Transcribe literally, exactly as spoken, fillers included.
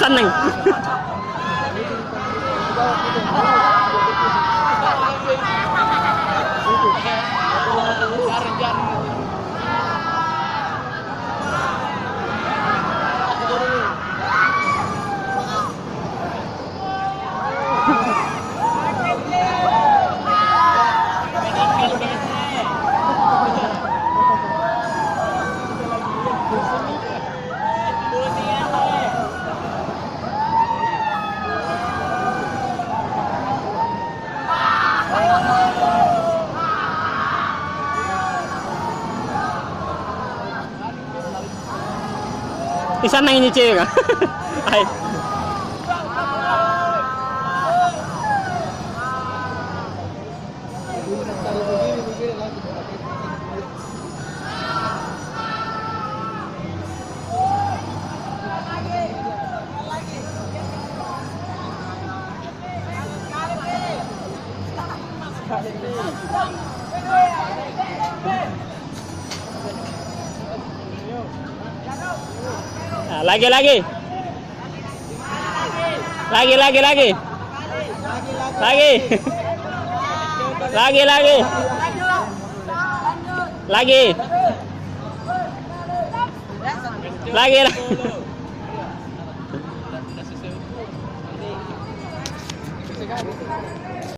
Neng. Di sana ini cewek, ah. Hai. Ah, lagi, lagi. Lagi, lagi, lagi. Lagi. Lagi, lagi. Lagi. Lagi, lagi.